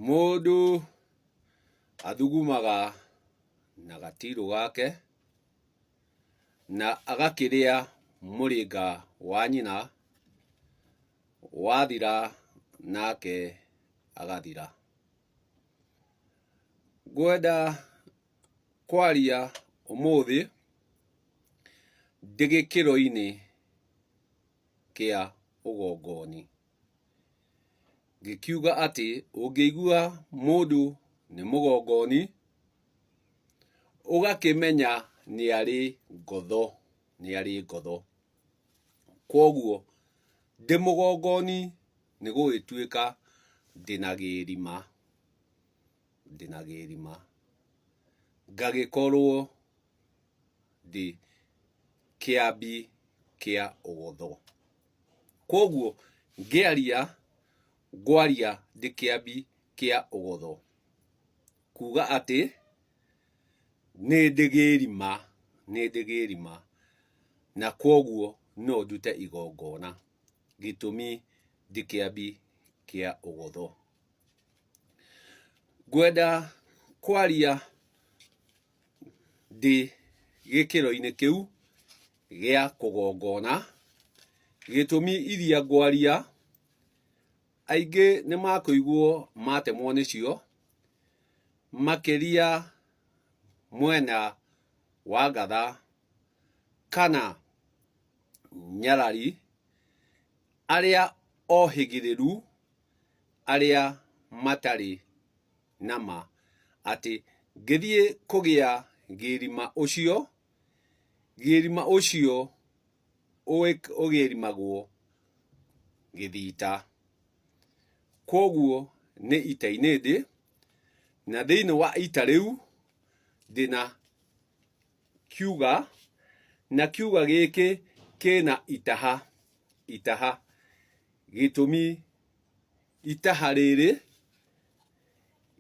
Mũndũ athugumaga na gatirũ gake, na agakĩrĩa mũrĩnga wa nyina, wathira nake agathira. Ngwenda kwaria ũmũthĩ ndĩ gĩkĩro-inĩ kĩa ũgongoni. Ngĩkiuga atĩ ũngĩigua mũndũ nĩ mũgongoni, ũgakĩmenya nĩ arĩ ngotho, nĩ arĩ ngotho. Kwoguo ndĩ mũgongoni nĩ gũgĩtuĩka ndĩna gĩrima, ndĩna gĩrima. Ngagĩkorwo ndĩ kĩambi kĩa ũgotho. Kwoguo ngĩaria ngwaria ndĩ kĩambi kĩa ũgotho. Kuga atĩ nĩ ndĩ gĩrima, nĩ ndĩ gĩrima na kwoguo no ndute igongona. Gĩtũmi ndĩ kĩambi kĩa ũgotho. Ngwenda kwaria ndĩ gĩkĩro-inĩ kĩu gĩa kũgongona, gĩtũmi iria ngwaria aingĩ nĩ makũiguo matemwo nĩcio, makĩria mwena wa Ngatha kana Nyarari, arĩa ohĩgĩrĩru, arĩa matarĩ na ma atĩ ngĩthiĩ kũgĩa gĩrima ũcio, gĩrima ũcio ũgĩrimagwo gĩthita. Kwoguo nĩ ita-inĩ ndĩ, na thĩinĩ wa ita rĩu ndĩna kiuga, na kiuga gĩkĩ kĩna itaha, itaha. Gĩtũmi itaha rĩrĩ,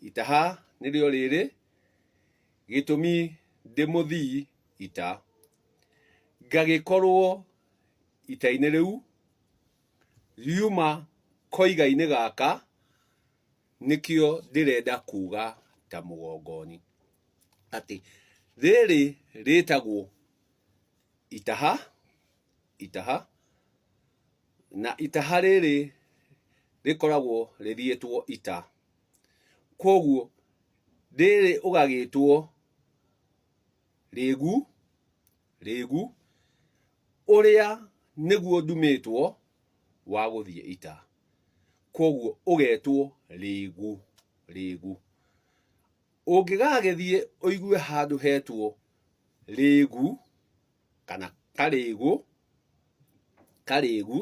itaha nĩrĩo rĩrĩ, gĩtũmi ndĩ mũthii ita. Ngagĩkorwo ita-inĩ rĩu riuma koiga-inĩ gaka, nĩkĩo ndĩrenda kuga ta mũgongoni, atĩ rĩrĩ rĩtagwo itaha, itaha, na itaha rĩrĩ rĩkoragwo rĩthiĩtwo ita. Kwoguo rĩrĩ ũgagĩtwo rĩgu, rĩgu, ũrĩa nĩguo ndumĩtwo wa gũthiĩ ita. Kwoguo ũgetwo rĩgu, rĩgu. Ũngĩgagĩthiĩ ũigue handũ hetwo rĩgu kana karĩgũ, karĩgu,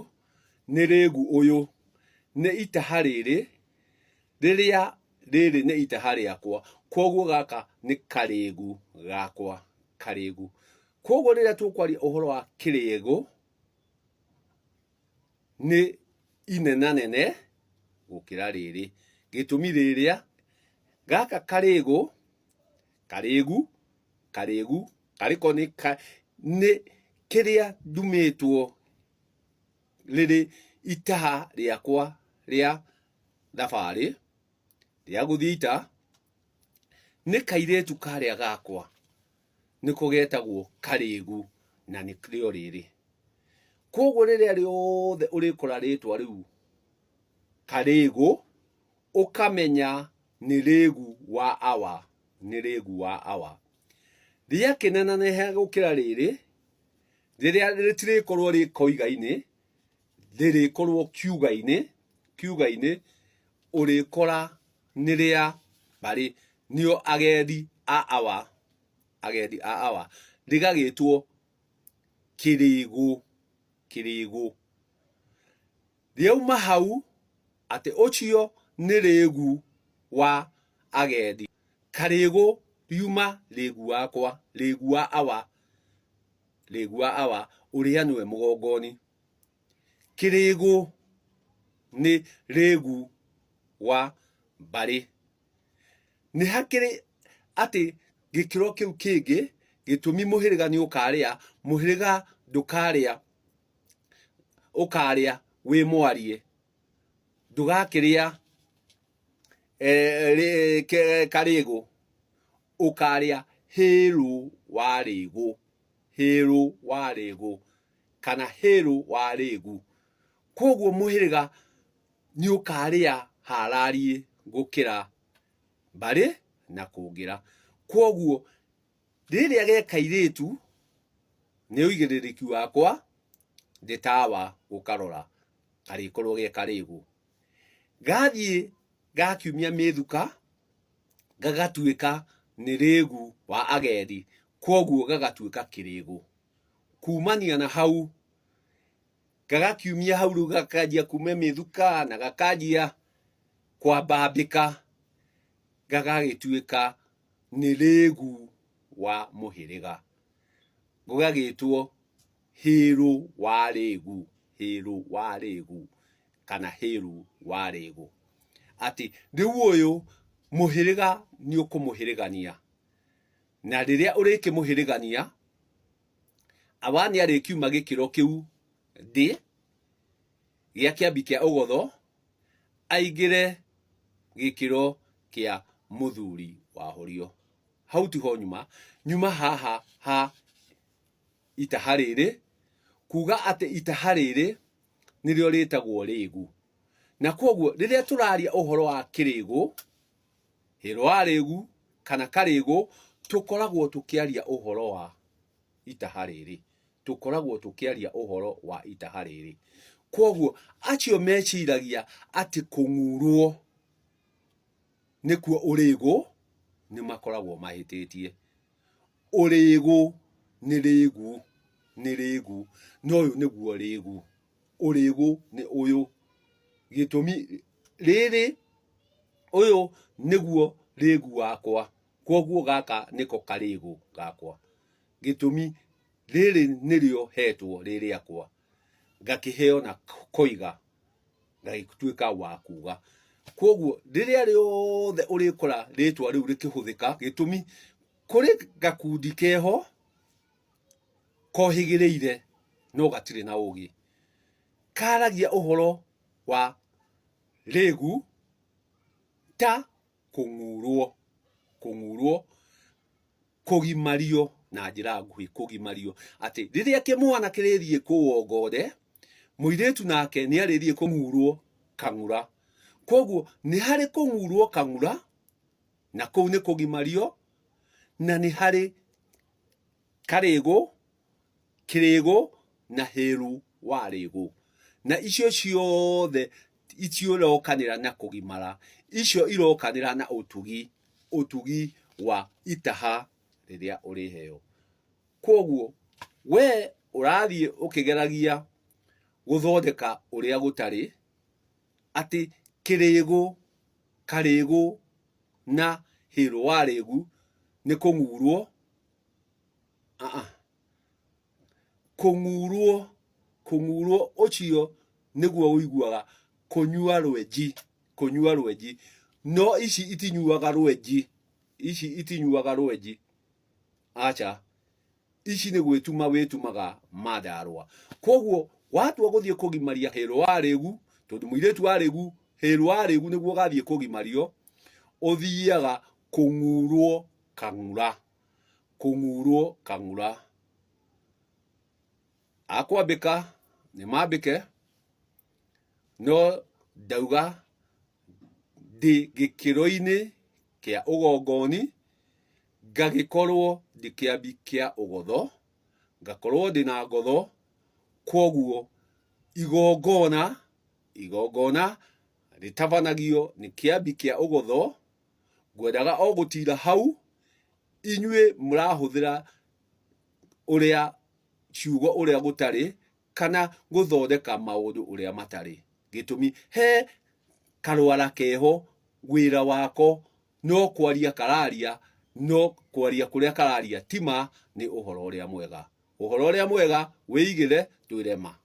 nĩ rĩgu ũyũ, nĩ itaha rĩrĩ, rĩrĩa rĩrĩ nĩ itaha rĩakwa, kwoguo gaka nĩ karĩgu gakwa, karĩgu. Kwoguo rĩrĩa tũkwaria ũhoro wa kĩrĩgũ, nĩ inenanene gũkĩra rĩrĩ. Gĩtũmi rĩrĩa, gaka karĩgũ, karĩgu, karĩgu, karĩko nĩ ka, nĩ kĩrĩa ndumĩtwo rĩrĩ itaha rĩakwa rĩa thabarĩ, rĩa gũthiĩ ita, nĩ kairĩtu karĩa gakwa, nĩko getagwo karĩgu na nĩrĩo rĩrĩ. Koguo rĩrĩa rĩothe ũrĩkora rĩtwa rĩu karĩgũ, ũkamenya nĩ rĩgu wa awa, nĩ rĩgu wa awa. Rĩakĩnenaneha gũkĩra rĩrĩ, rĩrĩa rĩtirĩkorwo rĩ koiga-inĩ, rĩrĩkorwo kiuga-inĩ, kiuga-inĩ, ũrĩkora nĩ rĩa mbarĩ, nĩo agendi a awa, agendi a awa, rĩgagĩtwo kĩrĩgũ, kĩrĩgũ. Rĩauma hau atĩ ũcio nĩ rĩgu wa agendi. Karĩgũ riuma rĩgu wakwa, rĩgu wa awa, rĩgu wa awa, ũrĩa nĩwe mũgongoni. Kĩrĩgũ nĩ rĩgu wa mbarĩ. Nĩ hakĩrĩ atĩ gĩkĩro kĩu kĩngĩ, gĩtũmi mũhĩrĩga nĩ ũkarĩa, mũhĩrĩga ndũkarĩa, ũkarĩa wĩ mwarie, ndũgakĩrĩa Karĩgũ, ũkarĩa hĩrũ wa rĩgũ, hĩrũ wa rĩgũ kana hĩrũ wa rĩgu. Kwoguo mũhĩrĩga nĩ ũkarĩa harariĩ gũkĩra mbarĩ na kũngĩra. Kwoguo rĩrĩa ge kairĩtu nĩ ũigĩrĩrĩki wakwa ndĩ tawa gũkarora karĩkorwo ge karĩgũ. Gathiĩ gakiumia mĩthuka gagatuĩka nĩ rĩgu wa agendi kwoguo gagatuĩka kĩrĩgũ. Kumania na hau gagakiumia hau rĩu gakanjia kuma mĩthuka na gakanjia kwambambĩka gagagĩtuĩka nĩ rĩgu wa mũhĩrĩga. Gũgagĩtwo hĩrũ wa rĩgu, hĩrũ wa rĩgu kana hĩru wa rĩgu. Atĩ rĩu ũyũ mũhĩrĩga nĩ ũkũmũhĩrĩgania, na rĩrĩa ũrĩkĩmũhĩrĩgania, awa nĩ arĩkiuma gĩkĩro kĩu ndĩ gĩa kĩambi kĩa ũgotho, aingĩre gĩkĩro kĩa mũthuri wa ũrio. Hau tiho nyuma, nyuma haha ha itaha rĩrĩ, kuga atĩ itaha rĩrĩ nĩrĩo rĩtagwo rĩgu. Na kwoguo rĩrĩa tũraria ũhoro wa kĩrĩgũ, hĩro wa rĩgu kana karĩgũ, tũkoragwo tũkĩaria ũhoro wa itaha rĩrĩ. Tũkoragwo tũkĩaria ũhoro wa itaha rĩrĩ. Kwoguo acio meciragia atĩ kũng'urwo nĩkuo ũrĩgũ, nĩ makoragwo mahĩtĩtie. Ũrĩgũ nĩ rĩgu, nĩ rĩgu, na ũyũ nĩguo rĩgu. Ũrĩgũ nĩ ũyũ. Gĩtũmi rĩrĩ, ũyũ nĩguo rĩgu wakwa, kwoguo gaka nĩko karĩgũ gakwa. Gĩtũmi rĩrĩ nĩrĩo hetwo rĩ rĩakwa, ngakĩheo na koiga ngagĩtuĩka wa kuga. Kwoguo rĩrĩa rĩothe ũrĩkora rĩtwa rĩu rĩkĩhũthĩka, gĩtũmi kũrĩ gakundi keho kohĩgĩrĩire no gatirĩ na ũgĩ. Karagia ũhoro wa rĩgu ta kũng'urwo, kũng'urwo kũgimario na njĩra nguhĩ, kũgimario atĩ rĩrĩa kĩmwana kĩrĩthiĩ kũwongore, mũirĩtu nake nĩ arĩthiĩ kũng'urwo kang'ura. Kwoguo nĩ harĩ kũng'urwo kang'ura, na kũu nĩ kũgimario, na nĩ harĩ karĩgũ, kĩrĩgũ na hĩru wa rĩgũ. Na icio ciothe itirokanĩra na kũgimara, icio irokanĩra na ũtugi, ũtugi wa itaha rĩrĩa ũrĩheo. Kwoguo we ũrathiĩ ũkĩgeragia gũthondeka ũrĩa gũtarĩ, atĩ kĩrĩgũ, karĩgũ na hĩrũ wa rĩgu nĩ kũng'urwo, aa, kũng'urwo, kũng'urwo ũcio nĩguo ũiguaga kũnyua rwenji, kũnyua rwenji. No ici itinyuaga rwenji, ici itinyuaga rwenji, aca. Ici nĩ gwĩtuma wĩtumaga mandarũa. Kwoguo watua gũthiĩ kũgimaria hĩrũ wa rĩgu, tondũ mũirĩtu wa rĩgu, hĩrũ wa rĩgu nĩguo ũgathiĩ kũgimario, ũthiaga kũng'urwo kang'ura, kũng'urwo kang'ura. Akwambĩka nĩ mambĩke, no ndauga ndĩ gĩkĩro-inĩ kĩa ũgongoni, ngagĩkorwo ndĩ kĩambi kĩa ũgotho, ngakorwo ndĩna ngotho, kwoguo igongona, igongona rĩtabanagio nĩ kĩambi kĩa ũgotho, ngwendaga o gũtira hau, inyuĩ mũrahũthĩra ũrĩa ciugo ũrĩa gũtarĩ, kana gũthondeka maũndũ ũrĩa matarĩ. Gĩtũmi, he karwara keho wĩra wako no kwaria kararia, no kwaria kũrĩa kararia ti ma, nĩ ũhoro ũrĩa mwega. Ũhoro ũrĩa mwega wĩigĩre twĩre ma.